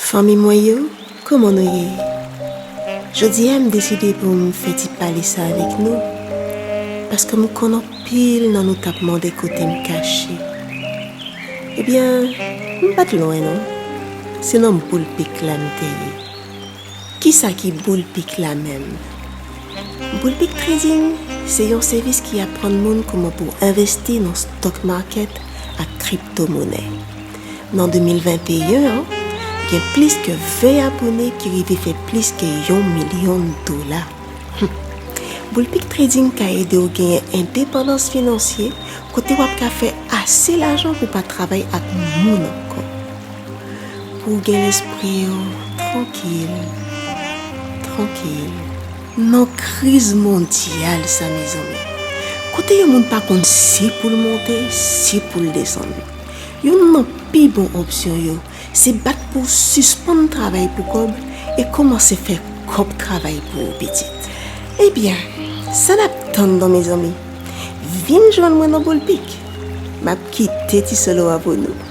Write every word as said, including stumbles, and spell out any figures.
Fanmi mwen yo, kòman nou ye? Jodi a m deside pou m fè ti pale sa avèk nou, paske m konn anpil nan nou t ap mande kote m kache. Ebyen, m pa t lwen non, se nan boul pik la m te ye. Kisa ki boul pik la menm? Boul pik trading se yon sèvis ki aprann moun kòman pou envesti nan stock market ak kriptomonè. Nan de mil venteyen an, gen plis ke ven abone ki rive fè plis ke yon milyon dola. Boul pik trading ka ede w genyen endepandans finansye kote w ap ka fè ase lajan pou pa travay ak moun ankò. Pou w gen lespri w trankil, trankil. Nan kriz mondyal sa, mezanmi, kote yon moun pa konn si pou l monte, si pou l desann, youn nan pi bon opsyon yo se bat pou w sispann travay pou kòb e kòmanse fè kòb travay pou ou, pitit. Ebyen, sa n ap tann non, mezanmi? Vin jwenn mwen nan boul pik. M ap kite ti solo a pou nou.